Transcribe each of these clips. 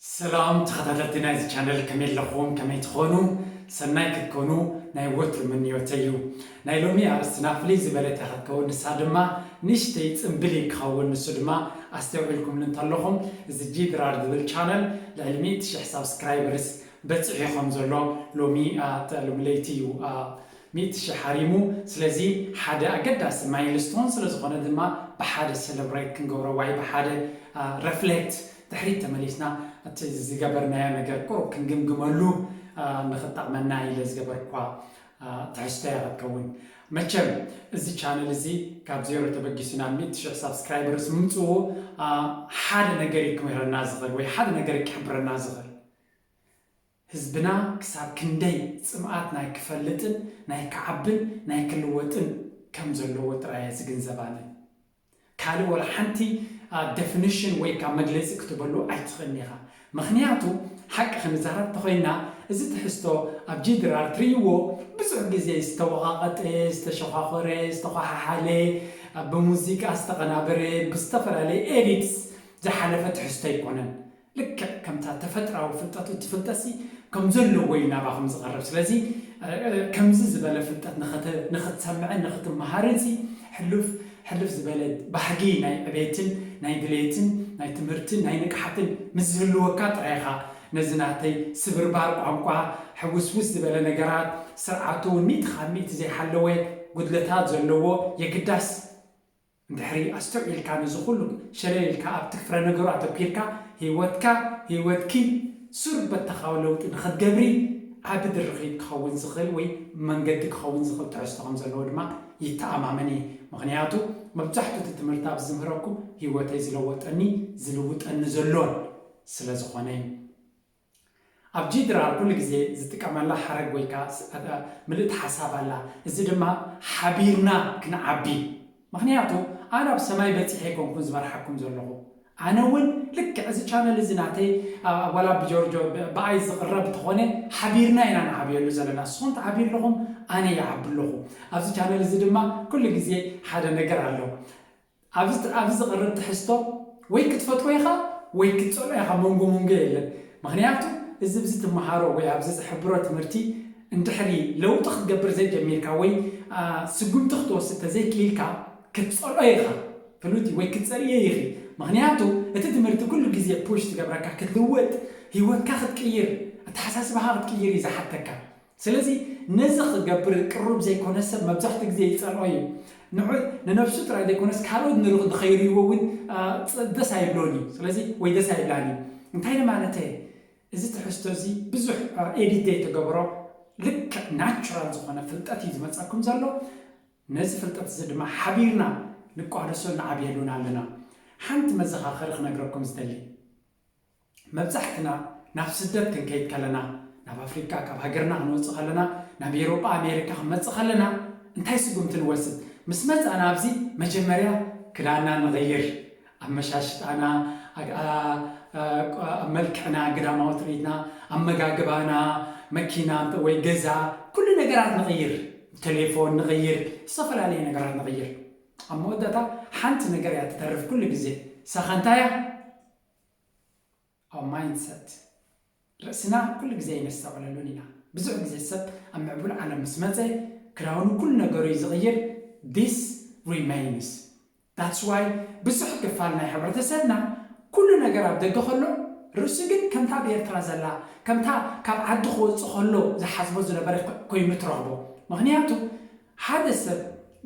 ሰላም ተኸታተልቲ ናይዚ ቻነል፣ ከመይ ኣለኹም? ከመይ ትኾኑ? ሰናይ ክትኮኑ ናይ ወትሩ ምንዮተይ እዩ። ናይ ሎሚ ኣርእስትና ፍልይ ዝበለት እያ ክትከውን፣ ንሳ ድማ ንእሽተይ ጽምብል እዩ ክኸውን። ንሱ ድማ ኣስተውዒልኩምሉ እንተለኹም፣ እዚ ጂ ድራር ዝብል ቻነል ልዕሊ ሚእቲ ሽሕ ሳብስክራይበርስ በጺሑ ከም ዘሎ ሎሚ፣ ኣ፣ ተ-፣ ሎሚ ለይቲ እዩ፣ ኣ፣ ሚእቲ ሽሕ ሃሪሙ። ስለዚ ሓደ ኣገዳሲ ማይልስቶን ስለ ዝኾነ ድማ ብሓደ ሰለብሬት ክንገብሮ ወይ ብሓደ፣ ኣ፣ ረፍሌክት ድሕሪት ተመሊስና እቲ ዝገበርናዮ ነገር ቁሩብ ክንግምግመሉ፣ አ፣ ንኽጠቕመና ኢለ ዝገበርኳ፣ አ፣ ትሕዝቶ እያ ክትከውን። መቸም እዚ ቻነል እዚ ካብ ዜሮ ተበጊሱ ናብ ሚእቲ ሽሕ ሳብስክራይበርስ ምምፅኡ፣ አ፣ ሓደ ነገር እዩ ክምህረና ዝኽእል ወይ ሓደ ነገር እዩ ክሕብረና ዝኽእል። ህዝብና ክሳብ ክንደይ ፅምኣት ናይ ክፈልጥን ናይ ክዓብን ናይ ክልወጥን ከም ዘለዎ ጥራይ እየ ዝግንዘብ ኣነ። ካልእ ወላ ሓንቲ፣ አ፣ ደፊኒሽን ወይ ካብ መግለጺ ክትበሉ ኣይትኽእልን ኢኻ። ምኽንያቱ ሓቂ ክንዛረብ ተኾይና፣ እዚ ትሕዝቶ ኣብ ጂ ድራር ትርእይዎ ብዙሕ ግዜ ዝተወቓቐጠ፣ ዝተሸዃኾረ፣ ዝተዃሓሓለ፣ አ፣ ብሙዚቃ ዝተቐናበረ፣ ብዝተፈላለየ ኤዲትስ ዝሓለፈ ትሕዝቶ ኣይኮነን። ልክዕ ከምታ ተፈጥራዊ ፍልጠቱ፣ እቲ ፍልጠትሲ ከም ዘለዎ እዩ ናባኹም ዝቐርብ። ስለዚ፣ እ፣ እ፣ ከምዚ ዝበለ ፍልጠት ንኽት-፣ ንኽትሰምዕን ንኽትመሃርን ሲ ሕሉፍ፣ ሕልፍ ዝበለ ባህጊ ናይ ዕቤትን ናይ ድሌትን ናይ ትምህርትን ናይ ንቅሓትን ምስ ዝህልወካ ጥራይ ኢኻ ነዚ ናተይ ስብርባር ቋንቋ፣ ሕውስውስ ዝበለ ነገራት፣ ስርዓቱ እውን ሚእቲ ካብ ሚእቲ ዘይሓለወ ጉድለታት ዘለዎ የግዳስ እንድሕሪ ኣስተውዒልካ ነዚ ኩሉ ሸለል ኢልካ ኣብቲ ፍረ ነገሩ ኣተኲርካ፣ ህይወትካ፣ ህይወትኪ ሱር በተኻዊ ለውጢ ንኽትገብሪ ዓቢ ድርኺት ክኸውን ዝኽእል ወይ መንገዲ ክኸውን ዝኽእል ትሕዝቶ ከም ዘለዎ ድማ ይተኣማመን እየ። ምኽንያቱ መብዛሕትኡ እቲ ትምህርቲ ኣብዚ ዝምህረኩም ህይወተይ ዝለወጠኒ፣ ዝልውጠኒ ዘሎን ስለ ዝኾነ እዩ። ኣብ ጂ ድራር ኩሉ ግዜ ዝጥቀመላ ሓረግ ወይ ከኣ ስ-፣ ኣ-፣ ኣ-፣ ምልእቲ ሓሳብ ኣላ። እዚ ድማ ሓቢርና ክንዓቢ። ምኽንያቱ ኣነ ኣብ ሰማይ በጺሐ ኣይኮንኩን ዝመርሓኩም ዘለኹ። ኣነ እውን ልክዕ እዚ ቻነል እዚ ናተይ፣ ኣ-፣ ዋላ ብጆርጆ ብ-፣ ብኣይ ዝቕረብ እንተኾነ ሓቢርና ኢና ንዓብየሉ ዘለና። ንስኹም ትዓብዩ ኣለኹም፣ ኣነ ይዓቢ ኣለኹ። ኣብዚ ቻነል እዚ ድማ ኩሉ ግዜ ሓደ ነገር ኣሎ። ኣብዚ፣ ኣብዚ ዝቐርብ ትሕዝቶ ወይ ክትፈትዎ ኢኻ ወይ ክትጸልኦ ኢኻ፣ መንጎ መንጎ የለን። ምኽንያቱ እዚ ኣብዚ ትመሃሮ ወይ ኣብዚ ዝሕብሮ ትምህርቲ እንድሕሪ ለውጢ ክትገብር ዘይጀሚርካ ወይ፣ ኣ፣ ስጉምቲ ክትወስድ ተዘይክኢልካ ክትጸልኦ ኢኻ። ፍሉጥ እዩ ወይ ክትጸልእዮ ኢኺ። ምኽንያቱ እቲ ትምህርቲ ኩሉ ግዜ ፑሽ ዝገብረካ ክትልወጥ፣ ህይወትካ ክትቅይር፣ ኣተሓሳስባኻ ክትቅይር እዩ ዝሓተካ። ስለዚ ነዚ ክገብር ቅሩብ ዘይኮነ ሰብ መብዛሕትኡ ግዜ ይጸልኦ እዩ። ንዑ-፣ ንነብሱ ጥራይ ዘይኮነስ ካልኦት ንርኽ-፣ ንኸይርእይዎ እውን፣ አ፣ ጽ-፣ ደስ ኣይብሎን እዩ። ስለዚ ወይ ደስ ኣይብላን እዩ። እንታይ ንማለተይ? እዚ ትሕዝቶ እዚ ብዙሕ፣ አ፣ ኤዲት ዘይተገብሮ ልክዕ ናቹራል ዝኾነ ፍልጠት እዩ ዝመጸኩም ዘሎ። ነዚ ፍልጠት እዚ ድማ ሓቢርና ንቋደሶ ንዓብየሉን ኣለና። ሓንቲ መዘኻኸሪ ክነግረኩም ዝደሊ። መብዛሕትና ናብ ስደት ክንከይድ ከለና፣ ናብ ኣፍሪቃ ካብ ሃገርና ክንወጽእ ከለና፣ ናብ ኤውሮጳ ኣሜሪካ ክንመጽእ ከለና እንታይ ስጉምቲ ንወስድ? ምስ መጻና ኣብዚ መጀመርያ ክዳንና ንቕይር፣ ኣመሻሽጣና፣ ኣ-፣ ኣ-፣ ኣ-፣ ኣብ መልክዕና፣ ግዳማዊ ትርኢትና፣ ኣመጋግባና፣ መኪና እንተ-፣ ወይ ገዛ፣ ኩሉ ነገራት ንቕይር፣ ቴሌፎን ንቕይር፣ ዝተፈላለዩ ነገራት ንቕይር። ኣብ መወዳእታ ሓንቲ ነገር እያ ትተርፍ ኩሉ ግዜ። ንሳ ኸ እንታይ እያ? ኣብ ማይንድሰት ርእስና ኩሉ ግዜ ኣይነስተውዕለሉን ኢና። ብዙሕ ግዜ ሰብ ኣብ ምዕቡል ዓለም ምስ መጸ ክዳውኑ ኩሉ ነገሩ እዩ ዝቕይር። This remains. That's why ብዙሕ ክፋል ናይ ሕብረተሰብና ኩሉ ነገር ኣብ ደገ ከሎ ርእሱ ግን ከምታ ኣብ ኤርትራ ዘላ፣ ከምታ ካብ ዓዲ ክወጽእ ከሎ ዝሓስቦ ዝነበረ ኮ-፣ ኮይኑ ትረኽቦ። ምኽንያቱ ሓደ ሰብ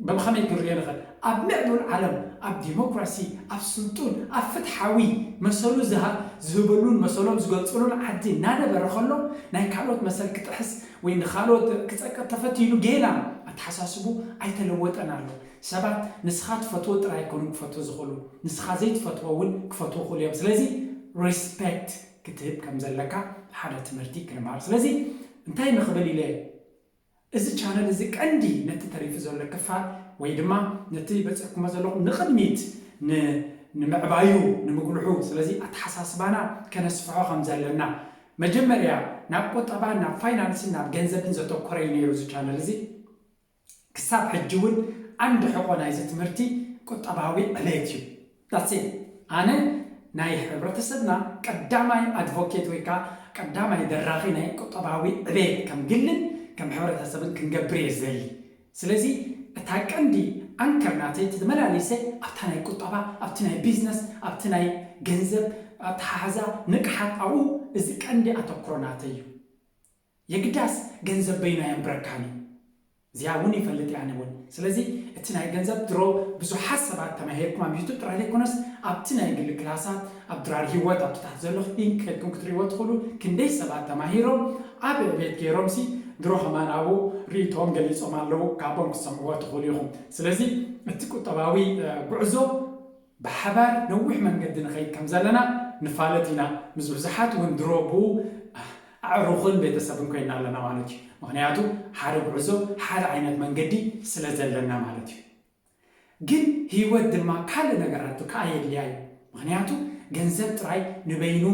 ብኸመይ ክንሪኦ ንኽእል? ኣብ ምዕቡል ዓለም፣ ኣብ ዲሞክራሲ፣ ኣብ ስልጡን፣ ኣብ ፍትሓዊ መሰሉ ዝሃ-፣ ዝህበሉን መሰሎም ዝገልጽሉን ዓዲ እናነበረ ከሎ፣ ናይ ካልኦት መሰል ክጥሕስ ወይ ንኻልኦት ክጸቅጥ ተፈቲኑ ጌና ኣተሓሳስቡ ኣይተለወጠን ኣሎ። ሰባት ንስኻ ትፈትዎ ጥራይ ኣይኮኑን ክፈትዎ ዝኽእሉ፣ ንስኻ ዘይትፈትዎ እውን ክፈትዎ ይኽእሉ እዮም። ስለዚ ሪስፔክት ክትህብ ከም ዘለካ ሓደ ትምህርቲ ክንምሃር። ስለዚ እንታይ ንኽብል ኢለ እዚ ቻነል እዚ ቀንዲ ነቲ ተሪፉ ዘሎ ክፋል ወይ ድማ ነቲ በጺሕኩሞ ዘለኹም ንቕድሚት ን-፣ ንምዕባዩ፣ ንምጉልሑ፣ ስለዚ ኣተሓሳስባና ከነስፍሖ ከም ዘለና፣ መጀመርያ ናብ ቁጠባን ናብ ፋይናንስን ናብ ገንዘብን ዘተኮረ እዩ ነይሩ እዚ ቻነል እዚ። ክሳብ ሕጂ እውን ዓንዲ ሕቖ ናይዚ ትምህርቲ ቁጠባዊ ዕቤት እዩ። That's it። ኣነ ናይ ሕብረተሰብና ቀዳማይ ኣድቮኬት ወይ ከዓ ቀዳማይ ደራኺ ናይ ቁጠባዊ ዕቤት ከም ግልን ከም ሕብረተሰብን ክንገብር እየ ዝደሊ። ስለዚ እታ ቀንዲ ኣንከር ናተይ ተመላሊሰ ኣብታ ናይ ቁጠባ፣ ኣብቲ ናይ ቢዝነስ፣ ኣብቲ ናይ ገንዘብ ኣተሓሕዛ ንቅሓት ኣብኡ፣ እዚ ቀንዲ ኣተኩሮ ናተይ እዩ። የግዳስ ገንዘብ በይኑ ኣየንብረካን እዩ። እዚኣ እውን ይፈልጥ እየ ኣነ እውን። ስለዚ እቲ ናይ ገንዘብ ድሮ ብዙሓት ሰባት ተማሂርኩም ኣብ ዩቱብ ጥራይ ዘይኮነስ ኣብቲ ናይ ግሊ ክላሳት ኣብ ድራር ህይወት ኣብቲ ታሕቲ ዘሎ ሊንክ ከድኩም ክትሪእዎ ትኽእሉ። ክንደይ ሰባት ተማሂሮም ኣብ ዕቤት ገይሮም ሲ ድሮ ከማን ኣብኡ ርእይቶም ገሊጾም ኣለዉ። ካቦም ክትሰምዕዎ ትኽእሉ ኢኹም። ስለዚ እቲ ቁጠባዊ ጉዕዞ ብሓባር ነዊሕ መንገዲ ንኸይድ ከም ዘለና ንፋለጥ ኢና። ምስ ብዙሓት እውን ድሮ ብኡ ኣዕሩኽን ቤተሰብን ኮይና ኣለና ማለት እዩ። ምኽንያቱ ሓደ ጉዕዞ ሓደ ዓይነት መንገዲ ስለ ዘለና ማለት እዩ። ግን ህይወት ድማ ካልእ ነገራት ከኣ የድልያ እዩ። ምኽንያቱ ገንዘብ ጥራይ ንበይኑ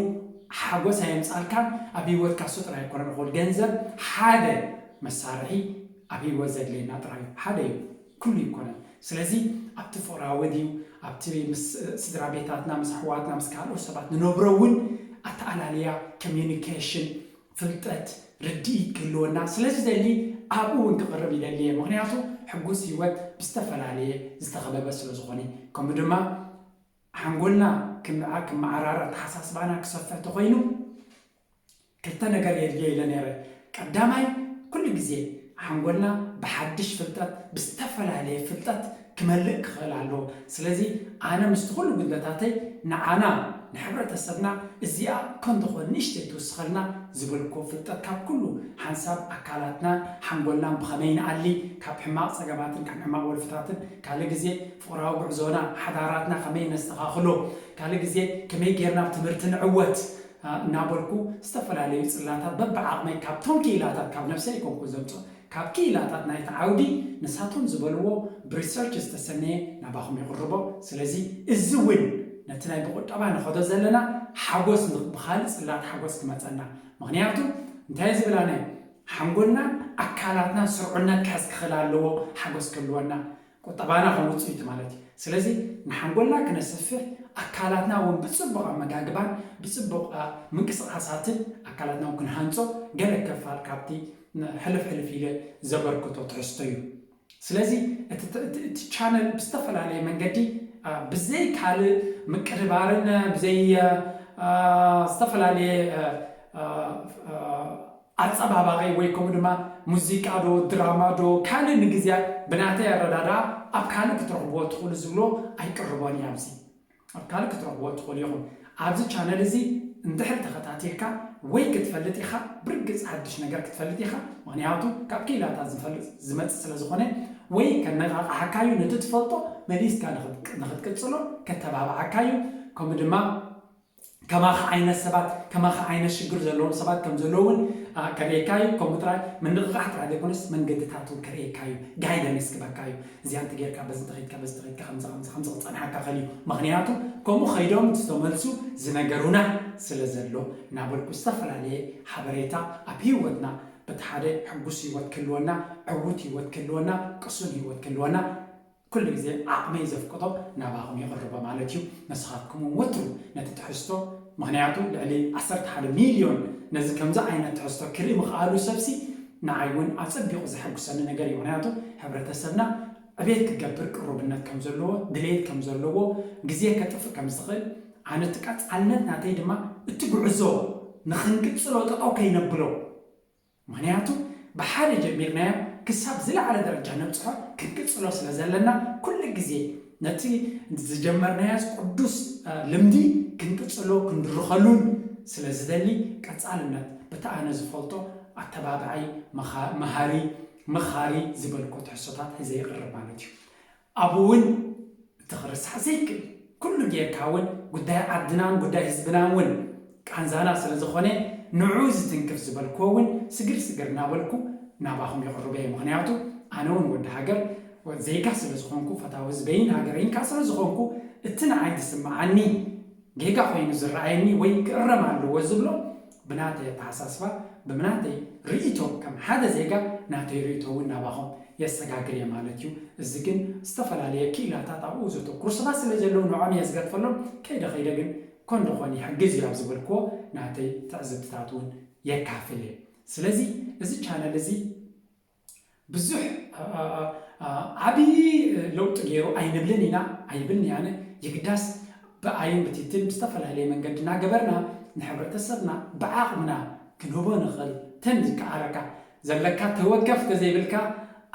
ሓጎስ ኣየምጻልካን ኣብ ህይወትካ እሱ ጥራይ ኣይኮነን። እኹል ገንዘብ ሓደ መሳርሒ ኣብ ህይወት ዘድልየና ጥራይ እዩ። ሓደ እዩ፣ ኩሉ ይኮነን። ስለዚ ኣብቲ ፍቕራዊ ድዩ ኣብቲ ምስ ስድራ ቤታትና ምስ ኣሕዋትና ምስ ካልኦት ሰባት ንነብሮ እውን ኣተኣላልያ ኮሚዩኒኬሽን ፍልጠት ርድኢት ክህልወና ስለ ዝደሊ ኣብኡ እውን ክቕርብ ይደሊ እየ። ምኽንያቱ ሕጉስ ህይወት ብዝተፈላለየ ዝተኸበበ ስለ ዝኾነ ከምኡ ድማ ሓንጎልና ክመዓራር ኣተሓሳስባና ክሰፍሕ ተኮይኑ ክልተ ነገር የድልዮ ኢለ ነይረ። ቀዳማይ ኩሉ ግዜ ሓንጎልና ብሓድሽ ፍልጠት ብዝተፈላለየ ፍልጠት ክመልእ ክኽእል ኣለዎ። ስለዚ ኣነ ምስቲ ኩሉ ጉድለታተይ ንዓና ንሕብረተሰብና እዚኣ ኮን ትኾን ንእሽተይ ትውስኸልና ዝበልኩ ፍልጠት ካብ ኩሉ ሓንሳብ ኣካላትናን ሓንጎልናን ብኸመይ ንኣሊ ካብ ሕማቕ ጸገማትን ካብ ሕማቕ ወልፍታትን ካልእ ግዜ ፍቕራዊ ጉዕዞና ሓዳራትና ከመይ ነስተኻኽሎ ካልእ ግዜ ከመይ ጌርና ኣብ ትምህርቲ ንዕወት እናበልኩ ዝተፈላለዩ ጽላታት በብዓቕመይ ካብቶም ክኢላታት ካብ ነብሰይ ኣይኮንኩ ዘምጽኦ ካብ ክኢላታት ናይቲ ዓውዲ ንሳቶም ዝበልዎ ብሪሰርች ዝተሰነየ ናባኹም የቕርቦ። ስለዚ እዚ እውን ነቲ ናይ ብቁጠባ ንኸዶ ዘለና ሓጎስ ብኻልእ ጽላት ሓጎስ ክመጸና ምኽንያቱ እንታይ ዝብላና ሓንጎልና ኣካላትና ስርዑነት ክሕዝ ክኽእል ኣለዎ ሓጎስ ክህልወና ቁጠባና ከም ውፅኢት ማለት እዩ። ስለዚ ንሓንጎልና ክነስፍሕ ኣካላትና እውን ብፅቡቕ ኣመጋግባን ብፅቡቕ ምንቅስቃሳትን ኣካላትና እውን ክንሃንፆ ገለ ከፋል ካብቲ ሕልፍ ሕልፍ ኢለ ዘበርክቶ ትሕዝቶ እዩ። ስለዚ እቲ ቻነል ብዝተፈላለየ መንገዲ ብዘይ ካልእ ምቅድባርን ብዘይ ዝተፈላለየ ኣጸባባቂ ወይ ከምኡ ድማ ሙዚቃ ዶ ድራማ ዶ ካልእ ንግዜያ ብናተይ ኣረዳዳ ኣብ ካልእ ክትረኽብዎ ትኽእሉ ዝብሎ ኣይቅርቦን እያ ኣብዚ ኣብ ካልእ ክትረኽብዎ ትኽእሉ ኢኹም ኣብዚ ቻነል እዚ እንድሕር ተኸታቲልካ ወይ ክትፈልጥ ኢኻ ብርግጽ ሓድሽ ነገር ክትፈልጥ ኢኻ ምኽንያቱ ካብ ክኢላታት ዝፈልጥ ዝመጽእ ስለ ዝኾነ ወይ ከነቓቕሓካ እዩ ነቲ ትፈልጦ መሊስካ ንኽትቅጽሎ ከተባብዓካ እዩ ከምኡ ድማ ከማኻ ዓይነት ሰባት ከማኻ ዓይነት ሽግር ዘለዎም ሰባት ከም ዘለውን ከርእየካ እዩ ከምኡ ጥራይ ምንቕቓሕ ጥራይ ዘይኮነስ መንገድታት እውን ከርእየካ እዩ ጋይደንስ ክበካ እዩ እዚኣ እንተ ጌርካ በዚ እንተኸድካ በዚ እንተኸድካ ከምዚ ከምዚ ከምዚ ክፀንሓካ ኸእል እዩ ምክንያቱ ከምኡ ኸይዶም ዝተመልሱ ዝነገሩና ስለ ዘሎ እናበልኩ ዝተፈላለየ ሓበሬታ ኣብ ህይወትና በቲ ሓደ ሕጉስ ህይወት ክህልወና ዕዉት ህይወት ክህልወና ቅሱን ህይወት ክህልወና ኩሉ ግዜ ዓቕመይ ዘፍቅዶ ናባኹም የቕርቦ ማለት እዩ። ንስኻትኩም እውን ወትሩ ነቲ ትሕዝቶ ምኽንያቱ ልዕሊ ዓሰርተ ሓደ ሚልዮን ነዚ ከምዚ ዓይነት ትሕዝቶ ክርኢ ምኽኣሉ ሰብሲ ንዓይ እውን ኣጸቢቑ ዘሐጉሰኒ ነገር እዩ። ምኽንያቱ ሕብረተሰብና ዕቤት ክገብር ቅሩብነት ከም ዘለዎ፣ ድሌት ከም ዘለዎ፣ ግዜ ከጥፍእ ከም ዝኽእል ኣነ እቲ ቀጻልነት ናተይ ድማ እቲ ጉዕዞ ንኽንቅጽሎ ጠጠው ከይነብሎ ምኽንያቱ ብሓደ ጀሚርናዮ ክሳብ ዝለዓለ ደረጃ ነብፅሖ ክንቅፅሎ ስለ ዘለና ኩሉ ግዜ ነቲ ዝጀመርናዮ ቅዱስ ልምዲ ክንቅፅሎ ክንድርኸሉን ስለ ዝደሊ ቀፃልነት በቲ ኣነ ዝፈልጦ ኣተባብዓይ መሃሪ መኻሪ ዝበልኩ ትሕዝቶታት ሒዘ ይቕርብ ማለት እዩ። ኣብኡ እውን እቲ ክርሳዕ ዘይክእል ኩሉ ጌርካ እውን ጉዳይ ዓድናን ጉዳይ ህዝብናን እውን ቃንዛና ስለ ዝኾነ ንዑ ዝትንክፍ ዝበልክዎ እውን ስግር ስግር እናበልኩ ናባኹም የቕርቦ እየ። ምኽንያቱ ኣነ እውን ወዲ ሃገር ዜጋ ስለ ዝኾንኩ ፈታዊ ህዝበይን ሃገረይን ከዓ ስለ ዝኾንኩ እቲ ንዓይ ዝስምዓኒ ጌጋ ኮይኑ ዝረኣየኒ ወይ ክእረም ኣለዎ ዝብሎ ብናተይ ኣተሓሳስባ ብናተይ ርእይቶ ከም ሓደ ዜጋ ናተይ ርእይቶ እውን ናባኹም የሰጋግር እየ ማለት እዩ። እዚ ግን ዝተፈላለየ ክኢላታት ኣብኡ ዘተኩሩ ሰባት ስለ ዘለዉ ንዖም እየ ዝገድፈሎም። ከይደ ከይደ ግን ኮን ዶ ኾን ይሕግዝ እዩ ኣብ ዝበልክዎ ናተይ ትዕዝብትታት እውን የካፍል እየ። ስለዚ እዚ ቻነል እዚ ብዙሕ አ- አ- አ- አ- ዓብዪ ለውጢ ገይሩ ኣይንብልን ኢና ኣይብልን ኣነ። የግዳስ ብኣይን ብቲትን ብዝተፈላለየ መንገዲ እናገበርና ንሕብረተሰብና ብዓቕምና ክንህቦ ንኽእል ተን ዝከኣለካ ዘለካ ተወከፍ ተዘይብልካ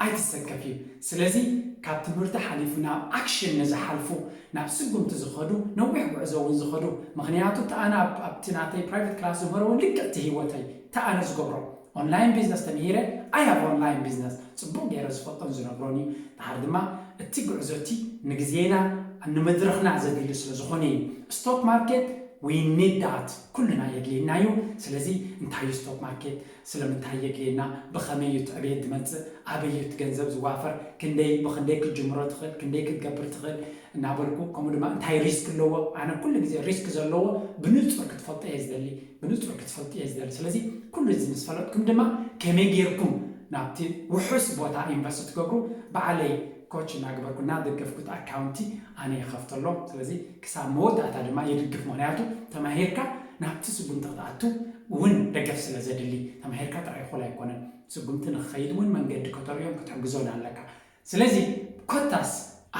ኣይትሰከፍ እዩ። ስለዚ ካብ ትምህርቲ ሓሊፉ ናብ ኣክሽን ንዝሓልፉ ናብ ስጉምቲ ዝኸዱ ነዊሕ ጉዕዞ እውን ዝኸዱ ምክንያቱ ተኣና ኣብቲ ናተይ ፕራይቬት ክላስ ዝምህሮ እውን ልክዕቲ ህይወተይ ተኣነ ዝገብሮ ኦንላይን ቢዝነስ ተምሂረ ኣይ ሃቭ ኦንላይን ቢዝነስ ፅቡቅ ገይረ ዝፈልጦን ዝነግሮን እዩ። ድሓር ድማ እቲ ጉዕዞ እቲ ንግዜና ንመድረኽና ዘድሊ ስለ ዝኾነ እዩ። ስቶክ ማርኬት we need that ኩልና የድልየና እዩ። ስለዚ እንታይ እዩ ስቶክ ማርኬት? ስለምንታይ የድልየና? ብኸመይ እዩ እቲ ዕብየት ዝመፅእ? ኣበይ እዩ እቲ ገንዘብ ዝዋፈር? ክንደይ ብኽንደይ ክትጅምሮ ትኽእል? ክንደይ ክትገብር ትኽእል? እናበልኩ ከምኡ ድማ እንታይ ሪስክ ኣለዎ? ኣነ ኩሉ ግዜ ሪስክ ዘለዎ ብንፁር ክትፈልጦ እየ ዝደሊ፣ ብንፁር ክትፈልጡ እየ ዝደሊ። ስለዚ ኩሉ እዚ ምስ ፈለጥኩም ድማ ከመይ ጌርኩም ናብቲ ውሑስ ቦታ ኢንቨስት ትገብሩ ባዕለይ ኮች እናገበርኩ እናደገፍኩት ኣካውንቲ ኣነ ይኸፍተሎም። ስለዚ ክሳብ መወዳእታ ድማ ይድግፍ። ምክንያቱ ተማሂርካ ናብቲ ስጉምቲ ክትኣቱ እውን ደገፍ ስለ ዘድሊ ተማሂርካ ጥራይ ይኹል ኣይኮነን። ስጉምቲ ንክኸይድ እውን መንገዲ ከተርእዮም ክትሕግዞን ኣለካ። ስለዚ ኮታስ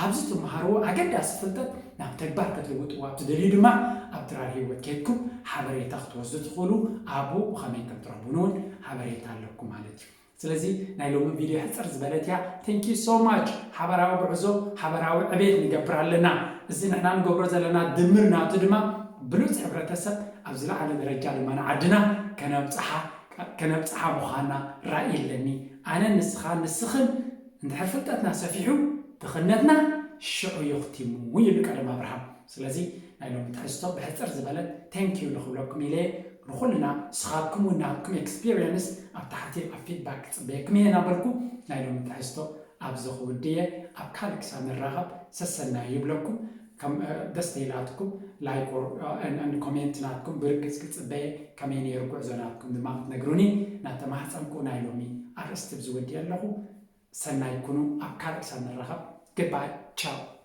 ኣብዚ ትመሃርዎ ኣገዳሲ ፍልጠት ናብ ተግባር ክትልውጥዎ ኣብ ትደልዩ ድማ ኣብ ድራር ህይወት ኬድኩም ሓበሬታ ክትወስዱ ትኽእሉ ኣብኡ ብኸመይ ከም ትረኽቡን እውን ሓበሬታ ኣለኩም ማለት እዩ። ስለዚ ናይ ሎሚ ቪድዮ ሕፅር ዝበለት እያ። Thank you so much። ሓበራዊ ጉዕዞ ሓበራዊ ዕቤት ንገብር ኣለና። እዚ ንሕና ንገብሮ ዘለና ድምር ናቱ ድማ ብሉፅ ሕብረተሰብ ኣብ ዝለዓለ ደረጃ ድማ ንዓድና ከነብፅሓ ከነብፅሓ ምዃና ራእይ ኣለኒ። ኣነ ንስኻ ንስኽን እንድሕር ፍልጠትና ሰፊሑ ድኽነትና ሽዑ ይኽቲሙ ይብሉ ቀደም ኣብርሃም። ስለዚ ናይ ሎሚ ትሕዝቶ ብሕፅር ዝበለ thank you ንኽብለኩም ኢለ ንኹልና ንስኻትኩም እውን ናትኩም ኤክስፒሪየንስ ኣብ ታሕቲ ኣብ ፊድባክ ክፅበየኩም እየ እናበልኩ ናይ ሎሚ ትሕዝቶ ኣብዚ ክውድእ እየ። ኣብ ካልእ ክሳብ ንራኸብ ሰሰናዩ ይብለኩም። ከም ደስ ተይላትኩም ላይክ ኮሜንት ናትኩም ብርግፅ ክፅበየ ከመይ ነይሩ ጉዕዞ ናትኩም ድማ ክትነግሩኒ እናተማሕፀንኩ ናይ ሎሚ ኣርእስቲ ብዝወድእ ኣለኹ። ሰናይ ኩኑ። ኣብ ካልእ ክሳብ ንራኸብ goodbye ቻው።